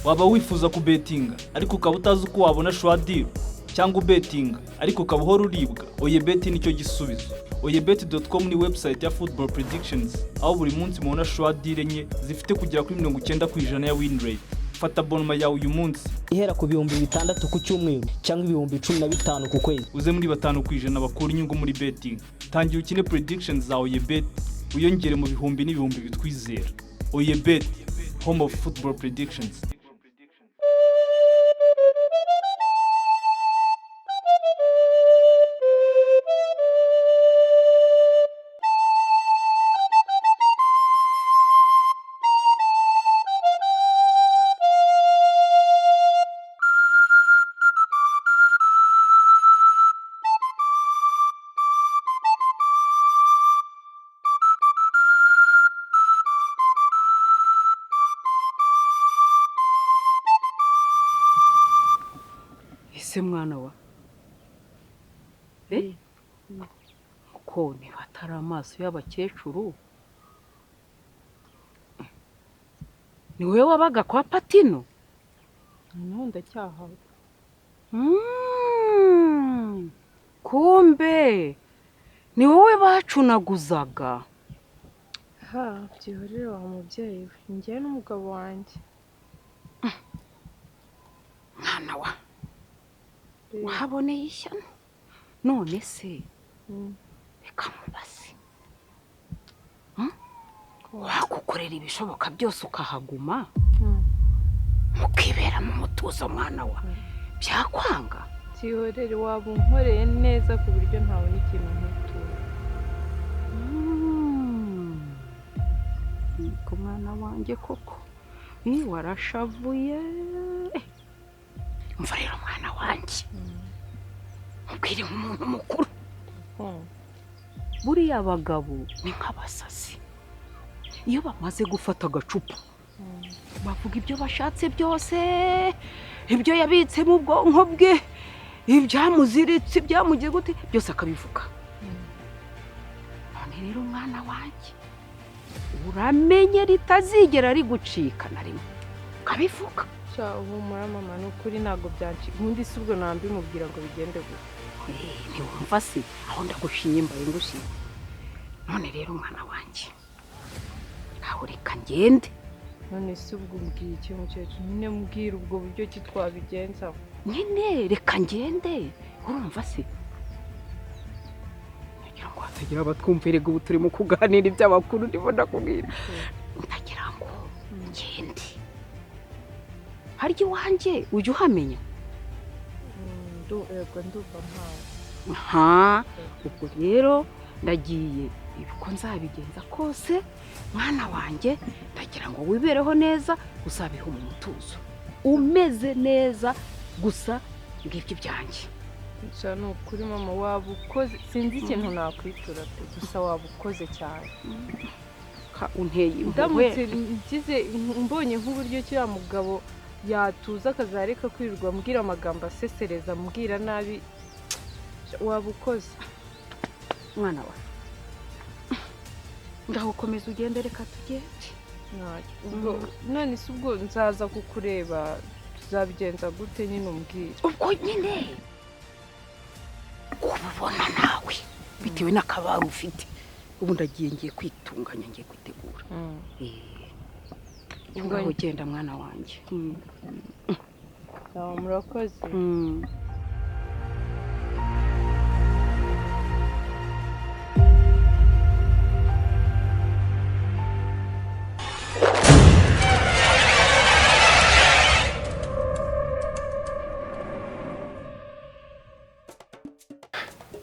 Waba wifuza kubetinga ariko ukaba utazi uko wabona sure deal, cyangwa ubetinga ariko ukaba uhora uribwa? Oyebet nicyo gisubizo. Oyebet.com ni website ya football predictions, aho buri munsi mubona sure deal enye zifite kugera kuri 90% ya win rate. Fata abonnement yawe uyu munsi ihera ku 6000 ku cyumweru cyangwa 15,000 ku kwezi, uze muri 5% bakura inyungu muri betting. Tangira ukine predictions za Oyebet, wiyongere mu bihumbi n'ibihumbi bitwizera. Oyebet, home of football predictions. Ese mwana wa, eh, ko niba atari amaso y'abakecuru, ni wowe wabaga kwa Patino? N'ubu ndacyahaba. Kumbe ni wowe bacunaguzaga. Ha, byihorere wa mubyeyi we, njyewe n'umugabo wanjye. Mwana wa, wahaboneye ishyano. None se reka mubaze, Wakukorera ibishoboka byose ukahaguma, mukibera mu mutuzo, mwana wa, byakwanga? Byihorere, waba unkoreye neza ku buryo ntabona ikintu nkutura. Ku mwana wanjye koko warashavuye. Umva rero mwana wanjye, mubwire nk'umuntu mukuru. Buriya abagabo ni nk'abasazi, iyo bamaze gufata agacupa bavuga ibyo bashatse byose, ibyo yabitse mu bwonko bwe, ibyamuziritse, ibyamugiye gute, byose akabivuga. None rero mwana wanjye, uramenye ritazigera rigucika na rimwe ukabivuga. Sha humura mama, ni ukuri ntabwo byancika. Ubundi si ubwo nambimubwira ngo bigende gute? Ntiwumva se aho ndagushinye, mbaye ngushinye. None rero mwana wanjye, aho reka ngende. None se ubwo umbwiye iki mukecuru? Nyine mbwira ubwo buryo ki twabigenza. Nyine reka ngende, urumva se? Ndagira ngo hatagira abatwumva, ubu turimo kuganira iby'abakuru, ndimo ndakubwira. Ndagira ngo ngende. Harya iwanjye ujya uhamenya? Yego, ndumva mpawe. Ha, ubwo rero ndagiye. Uko nzabigenza kose mwana wanjye, ndagira ngo wibereho neza, uzabeho mu mutuzo, umeze neza gusa. Ngibyo ibyanjye. Sha ni ukuri mama, waba ukoze, sinzi ikintu nakwitura pe, gusa waba ukoze cyane. Ka unteye impuhwe. Ndamutse ngize mbonye nk'uburyo kiriya mugabo yatuza akazareka kwirirwa ambwira amagambo asesereza, ambwira nabi, waba ukoze. Mwana wa, ngaho ukomeza ugende, reka tugende. Ntacyo. Ubwo none se ubwo nzaza kukureba, tuzabigenza gute nyine, umbwire? Ubwo nyine ububona nawe bitewe n'akabari ufite. Ubu ndagiye, ngiye kwitunganya, ngiye kwitegura. Ubwo ngaho ugenda mwana wanjye. Sawa, murakoze.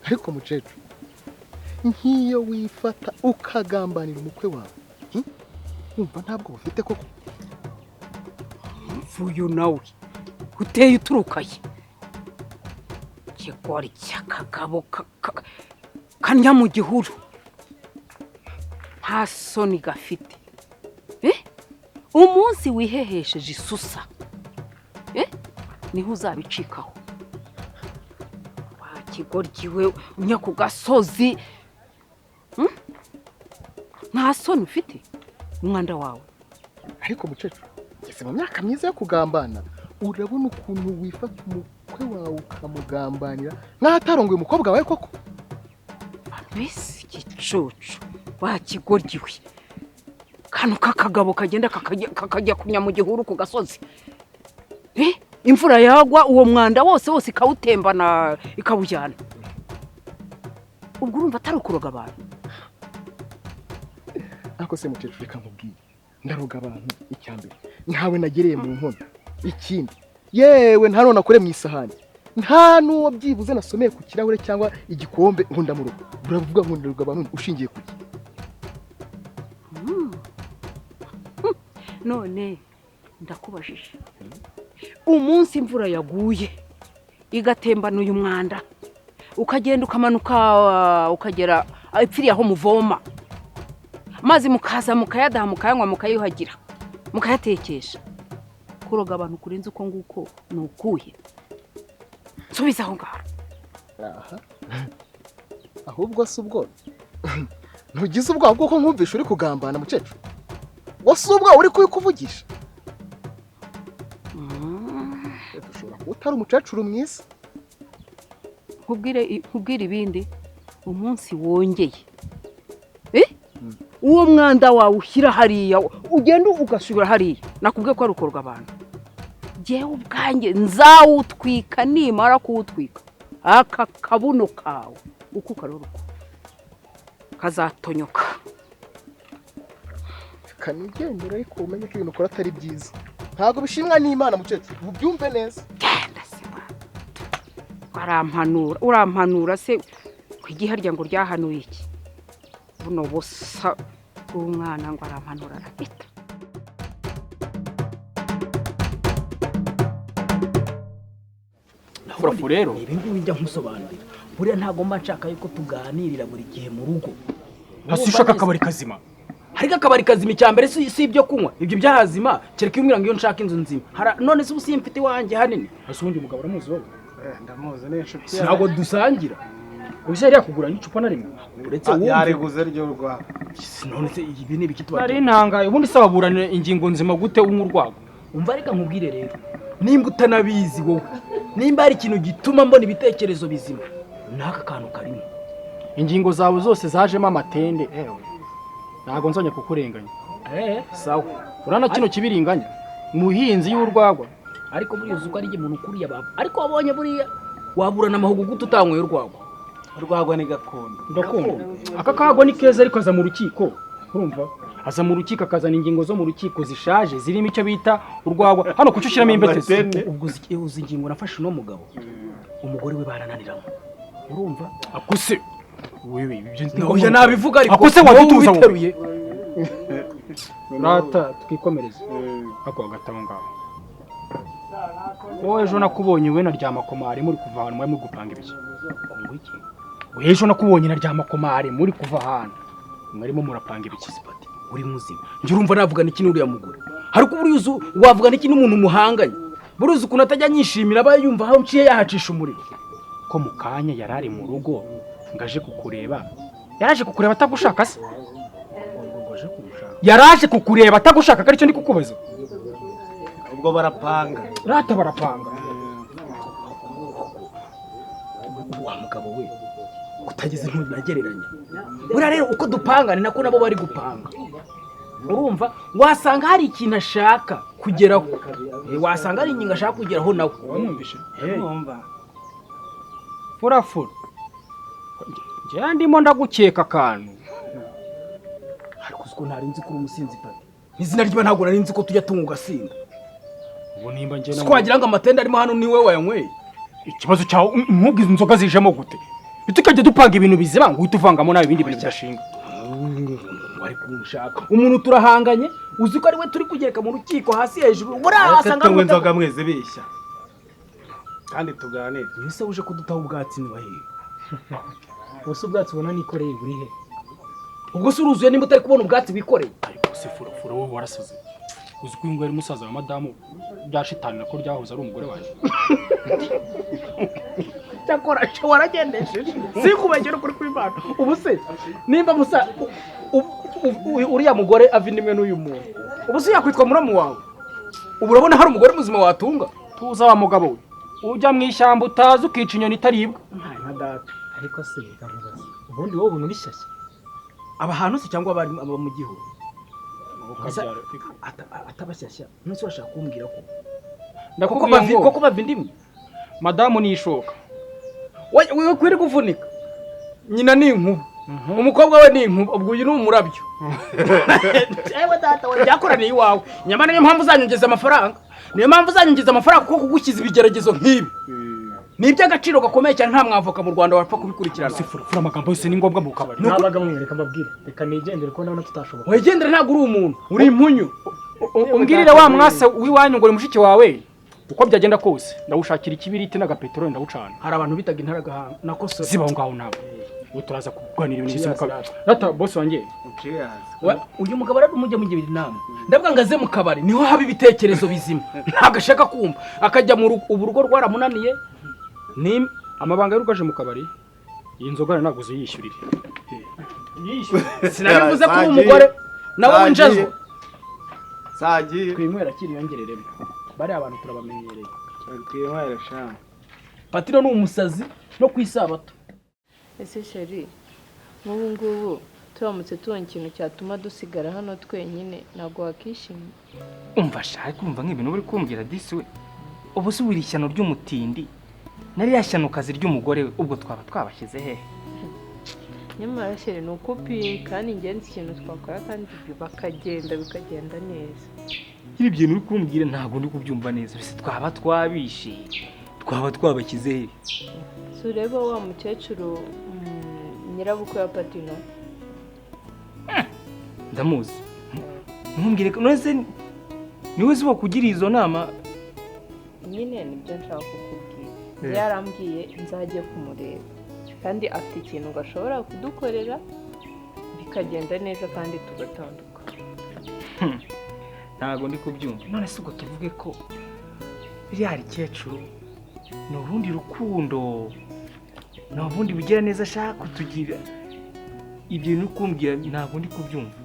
Ariko mukecuru, nk'iyo wifata ukagambanira umukwe wawe, Wumva ntabwo bufite koko? Mvuyu nawe uteye uturukaye, ikigori cy'akagabo kanya mu gihuru, nta soni gafite. Eh? Umunsi wihehesheje isusa, eh? Niho uzabicikaho wa kigoryi we, unya ku gasozi. Nta soni ufite umwanda wawe. Ariko mukecuru, njye Ugeze mu myaka myiza yo kugambana. Urabona ukuntu wifata umukwe wawe ukamugambanira nk'aho atarongoye umukobwa wawe koko? Mbese igicucu wakigoryiwe, kano k'akagabo kagenda kakajya kunya mu gihuru ku gasozi, imvura yagwa uwo mwanda wose wose ikawutembana ikawujyana, ubwo urumva atari ukuroga abantu? Ariko se mukecuru, reka nkubwire, ndaroga abantu? Icya mbere, ntawe nagereye mu nkono. Ikindi, yewe nta none akore mu isahani, nta n'uwo byibuze nasomeye ku kirahure cyangwa igikombe ngo ndamuroga. Uravuga ngo ndaroga abantu ushingiye ku ki? None ndakubajije, umunsi imvura yaguye igatembana uyu mwanda, ukagenda ukamanuka ukagera ipfiriye aho muvoma amazi, mukaza mukayadaha, mukayanywa, mukayuhagira, mukayatekesha, kuroga abantu kurenze uko nguko ni ukuhe? Nsubiza aho ngaho. Aha, ahubwo si ubwo ntugize ubwoba bw'uko nkumvisha uri kugambana, mukecuru? Wose ubwoba uri kubikuvugisha? Ushobora kuba utari umukecuru mwiza. Nkubwire ibindi, umunsi wongeye uwo mwanda wawe ushyira hariya, ugenda ugasubira hariya, nakubwiye ko ari ukorwa abantu, jyewe ubwanjye nzawutwika. Nimara kuwutwika, aka kabuno kawe uko ukarora uko kazatonyoka. Kanigendera, ariko umenye ko ibintu ukora atari byiza, ntabwo bishimwa n'Imana, mukecuru, ubyumve neza. Genda se wa, urampanura, urampanura se ku igiharya ngo ryahanuye iki? Buno busa bw'umwana ngo arampanura, arahita. Furafu rero. Ibi ngibi njya nkusobanurira, buriya ntabwo mba nshaka yuko tuganirira buri gihe mu rugo. Hasi ushaka akabari kazima. Ariko akabari kazima, icya mbere si ibyo kunywa, ibyo byahazima, kereka iyo umbwira ngo iyo nshaka inzu nzima. None se ubu simfite iwanjye hanini? Hasi ubundi mugabo uramuzi wowe? Ndamuzi, ni inshuti. Ntabwo dusangira. Ubuse yari yakugura n'icupa na rimwe? Uretse wumve. Yariguze ryo rwa. None se ibi ni ibiki tuba? Nari ntangaye. Ubundi se waburana ingingo nzima gute unywa urwagwa? Umva, reka nkubwire rero, nimba utanabizi wowe, nimba hari ikintu gituma mbona ibitekerezo bizima, n'aka kantu karimo. Ingingo zawe zose zajemo amatende, ewe ntabwo nzongera kukurenganya. Sawa. Urana kino kibiringanya muhinzi y'urwagwa. Ariko buriya uzi ko ari umuntu ukuriye abantu, ariko wabonye buriya waburana amahugu gute utanyweye urwagwa? Urwagwa ni gakondo. Ndakunda aka kagwa, ni keza, ariko aza mu rukiko, urumva, aza mu rukiko akazana ingingo zo mu rukiko zishaje zirimo icyo bita urwagwa. Hano kuki ushyiramo imbetezi? Amatende. Ubwo uzi ingingo nafashe uno mugabo? Umugore we barananiramo, urumva? Akuse wewe, ibyo Oya, nabivuga, ariko Akuse wowe wadutuza wowe. ubiteruye. Rata twikomereze ako hagati aho ngaho. Wowe ejo nakubonye we na Ryamakomari muri kuva ahantu, muri gupanga ibiki? Ngo iki? We ejo nakubonye na Ryamakomari muri kuva ahantu, mwarimo murapanga ibiki? Sipati, uri muzima? Njye urumva navuga n'iki n'uriya mugore? Ariko buriya uzi wavuga n'iki n'umuntu muhanganye? Buriya uzi ukuntu atajya anyishimira, aba yumva aho nciye yahacisha umuriro. Ko mu kanya yari ari mu rugo ngo aje kukureba, yaraje kukureba atagushaka se? Ngo aje kumushaka? Yaraje kukureba atagushaka, aricyo ndi kukubaza. Ubwo barapanga. Rata barapanga. Wa mugabo we, kutageze ntunagereranya. Buriya rero uko dupanga ni nako nabo bari gupanga, urumva? Wasanga hari ikintu ashaka kugeraho. Wasanga hari ingingo ashaka kugeraho nawe. Wamwumvishe? Urumva. Furafura, njyewe ndimo ndagukeka akantu. Ariko uzi ko ntari nzi ko uri umusinzi, Pati? Izina ry'Imana, ntabwo nari nzi ko tujya tunywa ugasinda. Ubu nimba njye Si ko wagira ngo amatende arimo hano niwe wayanyweye? Ikibazo cyawe, nkubwiza inzoga zijemo gute? Tukajya dupanga ibintu bizima ngo uhite uvangamo nawe ibindi bintu bidashinga. Wari kunshaka umuntu turahanganye, uzi ko ari we turi kugereka mu rukiko hasi hejuru, buriya Ariko wasanga tunywa inzoga mwezi bishya kandi tuganire. Ese uje kudutaho ubwatsi ni wahehe? Ubuse ubwatsi ubona nikoreye buri he? Ubwo se uruzuye nimba utari kubona ubwatsi wikoreye? Ariko se Furafura, wowe warasaze? Uzi ko uyu nguyu ari musaza wa madamu, bya shitani nako ryahoze ari umugore wanjye. Cyakora cyo waragendesheje, sikubagera ukuri kw'Imana. Ubu se nimba musa uriya mugore ava indimwe n'uyu muntu, ubu se yakwitwa muramu wawe? Ubu urabona hari umugore muzima watunga? Tuza wa mugabo we, ujya mu ishyamba utazi ukica inyoni itaribwa. Nka data. Ariko se reka nkubaze, ubundi wowe ubona uri shyashya? Aba hantu se cyangwa abari aba mu gihugu? Atabashyashya none urashaka kumbwira ko Ndakubwiye ngo koko bava indimwe? Madamu ni ishoka. Wewe kwiri kuvunika, nyina ni inkuba, umukobwa we ni inkuba, ubwo uyu ni umurabyo. Ewe data we, byakoraniye iwawe. Nyamara niyo mpamvu uzanyongeza amafaranga, niyo mpamvu uzanyongeza amafaranga, kuko kugukiza ibigeragezo nk'ibi ni iby'agaciro gakomeye cyane. Nta mwavoka mu Rwanda wapfa kubikurikirana. Fura amagambo yose ni ngombwa mu kabari. Nabaga mwereka mbabwire, reka nigendere ko ndabona tutashoboka. Wigendere, ntabwo uri umuntu, uri impunyu. Umbwirire wa mwasa w'iwanyu ngo ni mushiki wawe, uko byagenda kose ndawushakira ikibiriti n'agapeteroli ndawucana. Hari abantu bitaga intaragahanga nakosora. Ziba aho ngaho nawe, ubu turaza kuganira ibintu byose mu kabari. Rata boss wanjye. Uyu mugabo rero mujye mugira inama. Ndavuga ngo aze mu kabari niho haba ibitekerezo bizima, ntabwo ashaka kumva, akajya mu rugo. Ubu urugo rwaramunaniye. Ni amabanga y'urugaje mu kabari, iyi nzoga ntabwo uziyishyurire. Sinabivuze ko uri umugore nawe winjazwa. Sagiye. Twinywera kiriyongereremo, bariya abantu turabamenyereye. Twinywera sha. Patino ni umusazi no ku isabato. Ese chéri, nk'ubu ngubu turamutse tubonye ikintu cyatuma dusigara hano twenyine, ntabwo wakishima? Umva sha, ariko umva nk'ibintu uri kumbwira disi we. Ubu se wiri ishyano ry'umutindi na ririya shyanokazi ry'umugore we, ubwo twaba twabashyize hehe? Nyamara chéri, ni uko upiye kandi ingenzi ikintu twakora kandi bakagenda bikagenda neza. Ibi bintu uri kumbwira ntabwo ndi kubyumva neza. Bise twaba twabishe, twaba twabashyize hehe? Si ureba wa mukecuru nyirabukwe wa Patino? Ndamuzi. Ntumbwire ko none niwe se wakugiriye izo nama? Nyine nibyo nshaka kukubwira. Yarambwiye nzajye kumureba, kandi afite ikintu gashobora kudukorera bikagenda neza kandi tugatandukana. Ntabwo ndi kubyumva. None se ubwo tuvuge ko ririya rikecuru ni urundi rukundo, ni ubundi bugira neza ashaka kutugira? Ibyo bintu kumbwira ntabwo ndi kubyumva.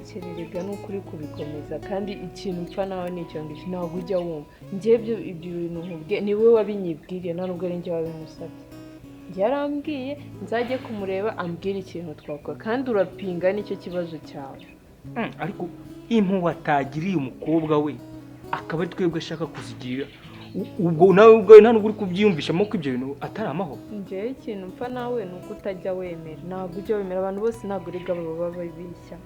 Kererega ni ukuri kubikomeza, kandi ikintu mpfa nawe ni icyo ngicyo, ntabwo ujya wumva. Njye ibyo bintu nkubwiye ni wowe wabinyibwiriye, nta nubwo ari njye wabimusabye. Yarambwiye nzajye kumureba ambwira ikintu twakora, kandi urapinga, nicyo kibazo cyawe. Ariko impuhwe atagiriye umukobwa we akaba ari twebwe ashaka kuzigirira, ubwo nawe ubwawe nta nubwo uri kubyiyumvishamo ko ibyo bintu atari amahoro. Njyewe ikintu mpfa nawe ni uko utajya wemera, ntabwo ujya wemera. Abantu bose ntabwo urega baba babishya.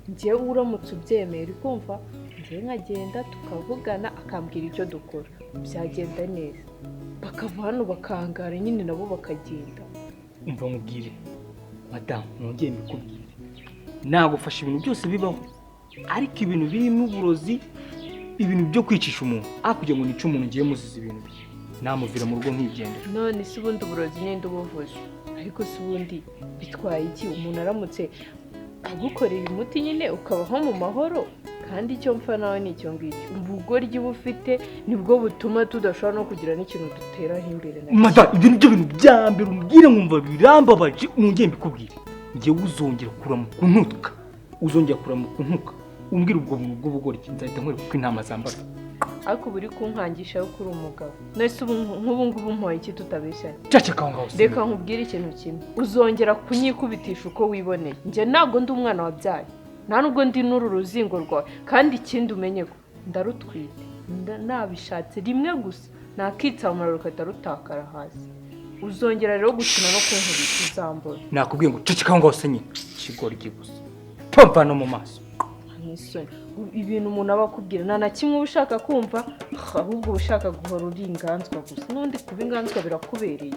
Njyewe uramutse ubyemera uri kumva, njyewe nkagenda tukavugana akambwira icyo dukora, byagenda neza. Bakava hano bakangara nyine nabo bakagenda. Umva nkubwire madamu, nongeye mbikubwire, nagufasha ibintu byose bibaho, ariko ibintu birimo uburozi, ibintu byo kwicisha umuntu, kugira ngo nice umuntu ngiye muziza ibintu bye, namuvira mu rugo nkigendera. None se ubundi uburozi ninde ubuvuze? Ariko se ubundi bitwaye iki umuntu aramutse agukoreye umuti nyine ukabaho mu mahoro? Kandi icyo mpfa nawe ni icyo ngicyo, ubugoryi uba ufite nibwo butuma tudashobora no kugira n'ikintu duteraho imbere. Madamu, ibyo nibyo bintu bya mbere umbwire nkumva birambabaje, nongeye mbikubwire. Njyewe uzongera kuramuka untuka, uzongera kuramuka untuka umbwira ubwo buntu bw'ubugoryi, nzahita nkwereka uko intama zambara. Ariko ubu uri kunkangisha ko uri umugabo. None se nk'ubu ngubu mpoye iki tutabeshyanye? Ceceka aho ngaho. Reka nkubwire ikintu kimwe, uzongera kunyikubitisha uko wiboneye. Njye ntabwo ndi umwana wabyaye, nta nubwo ndi n'uru ruzingo rwawe, kandi ikindi umenye ko ndarutwite, nabishatse rimwe gusa nakitsamura rugahita rutakara hasi. Uzongera rero gukina no kunkubita uzambura. Nakubwiye ngo ceceka aho ngaho se nyine, ikigoryi gusa, pampa no mu maso. Ibintu umuntu aba akubwira nta na kimwe uba ushaka kumva, ahubwo uba ushaka guhora uri inganzwa gusa. N'undi kuba inganzwa birakubereye.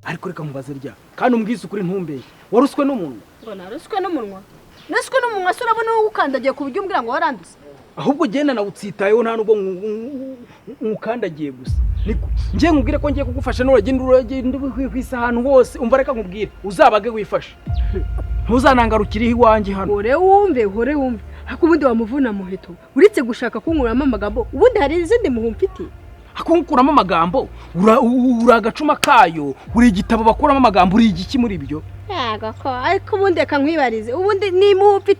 Ariko reka nkubaze rya, kandi umbwize ukuri ntumbeshye, waruswe n'umunwa? Ngo naruswe n'umunwa? Naruswe n'umunwa se urabona wowe ukandagiye ku buryo umbwira ngo waranduse? Ahubwo genda nawe utsitayeho, nta nubwo nkukandagiye gusa. Niko ngiye nkubwire ko ngiye kugufasha, n'uragenda uragenda wihwisa ahantu hose. Umva reka nkubwire, uzabage wifashe, ntuzanangarukire iwanjye hano. Hore wumve, hore wumve. Ariko ubundi wamuvuna muheto, uretse gushaka kunkuramo amagambo, ubundi hari izindi muhu mfite? Akukuramo amagambo, uri agacuma kayo, uri igitabo bakuramo amagambo, uri igiki muri ibyo? Yego ko, ariko ubundi reka nkwibarize, ubundi ni impuhwe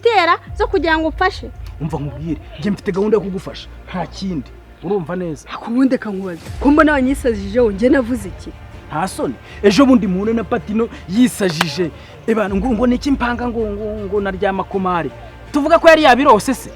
zo kugira ngo umfashe. Umva nkubwire, njye mfite gahunda yo kugufasha, nta kindi. Urumva neza? Ubundi reka nkubaze, ko mbona wanyisajije, njye navuze iki? Nta soni. Ejo bundi muhune na Patino yisajije. Ebana ngo niki mpanga ngo naryama komare. Tuvuga ko yari yabirose se?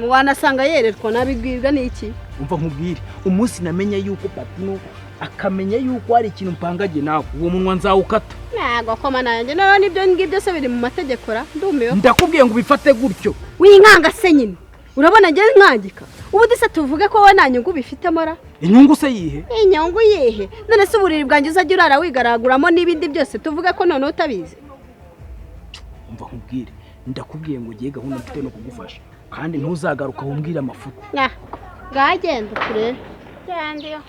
Wanasanga yererwa nabibwirwa n'iki? Umva nkubwire, umunsi namenye yuko Patino akamenya yuko hari ikintu mpangagiye nawe, uwo munwa nzawukata. Ntago koma nanjye, noneho nibyo ngibyo se biri mu mategeko ra, ndumiwe. Ndakubwiye ngo ubifate gutyo. Winkanga se nyine, urabona njye nkangika. Ubundi se tuvuge ko wowe nta nyungu bifitemo ra? Inyungu se yihe? Inyungu yihe? None se uburiri bwanjye uzajya urara wigaraguramo n'ibindi byose, tuvuge ko noneho utabizi? Umva nkubwire, ndakubwiye ngo ugiye gahunda mfite no kugufasha, kandi ntuzagaruka umbwire amafuti. Ngagenda turebe. Genda.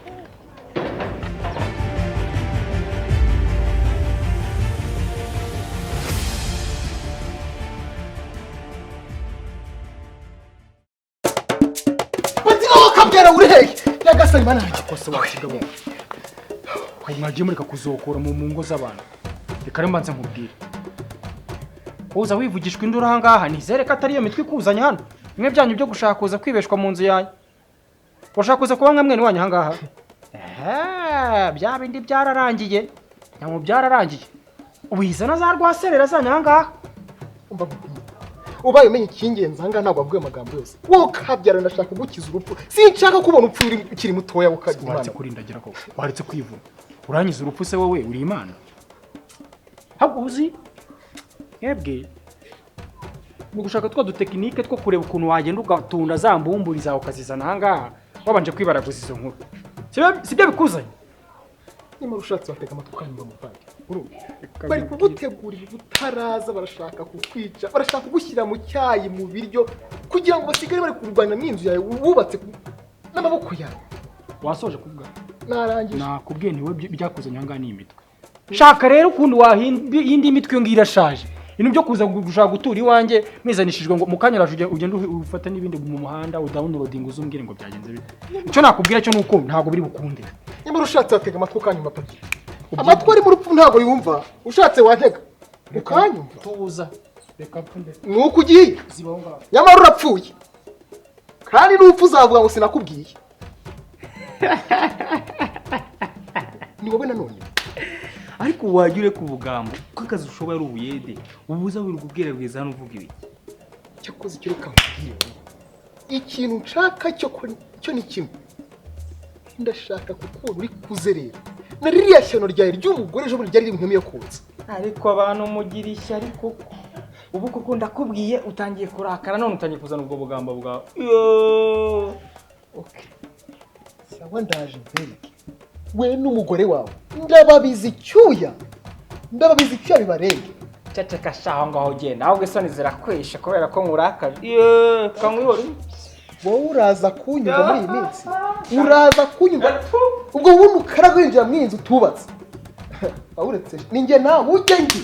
Kabyara uri hehe? Nyagasani mana yanjye. Kose wakigabo. Mwagiye mureka kuzokora mu ngo z'abantu. Reka rero mbanze nkubwire. Kuza wivugishwa induru aha ngaha nizere ko atari iyo mitwe ikuzanye hano. Bimwe byanyu byo gushaka kuza kwibeshwa mu nzu yanyu. Urashaka kuza kuba mwene wanyu aha ngaha? Bya bindi byararangiye. Nyamu byararangiye. Ubizana za rwaserera zanyu aha ngaha. Umva ubaye umenye ikingenzi aha ngaha ntabwo avuga amagambo yose. Wowe kabyara ndashaka kugukiza urupfu. Sinshaka kubona upfu ukiri mutoya ukagira Imana. Waretse kurindagira koko. Waretse kwivuna. Urangiza urupfu se wowe uri Imana? Ahubwo uzi mwebwe mu gushaka twa dutekinike two kureba ukuntu wagenda ugatunda za mbumburi zawe ukazizana aha ngaha wabanje kwibaraguza izo nkuru. Sibyo bikuzanye? Nyamara ushatse watega amatwi ukanyumva muvandi. Bari kugutegurira ubutaraza, barashaka kukwica, barashaka kugushyira mu cyayi mu biryo kugira ngo basigare bari kurwana n'inzu yawe wubatse n'amaboko yawe. Wasoje kuvuga? Narangije. Nakubwiye ntiwe byakuzanye aha ngaha ni imitwe. Shaka rero ukuntu wahindi indi mitwe iyo ngiyo irashaje. Ibintu byo kuza gushaka gutura iwanjye mizanishijwe ngo mukanyaraje ugende ufata n'ibindi mu muhanda udownloading uzumbwire ngo byagenze bite. Icyo nakubwira cyo nuko ntago biri bukunde. Nyamara ushatse watega amatwi ukanyumva paki. Amatwi ari mu rupfu ntago yumva. Ushatse watega ukanyumva. Tuza. Reka pfunde. Nuko ugiye. Nyamara urapfuye. Kandi n'upfu uzavuga ngo sinakubwiye. Ni wowe nanone. Ariko wajya ureka ubugambo ko akazi ushoboye ari ubuyede, ubuza wirirwa ubwira hano uvuga ibiki. Cyakoze icyo reka nkubwire. Ikintu nshaka cyo ni kimwe. Ndashaka kukubona uri kuzerera. Na ririya shyano ryawe ry'umugore ejo bundi ryari rinkumi yo kotsa. Ariko abantu mugira ishyari koko. Ubu koko ndakubwiye utangiye kurakara none utangiye kuzana ubwo bugambo bwawe. Yo. Okay. Sawa ndaje mbereke. We n'umugore wawe ndababizi icyuya bibarenge. Ceceka shaho ngaho ugenda, ahubwo isoni zirakwisha kubera ko nkurakaje. Yeee, kankwihore. Wowe uraza kunyumva muri iyi minsi, uraza kunyumva ubwo wundi ukara winjira mu inzu utubatse. Awuretse ni njye nawe ujye njye.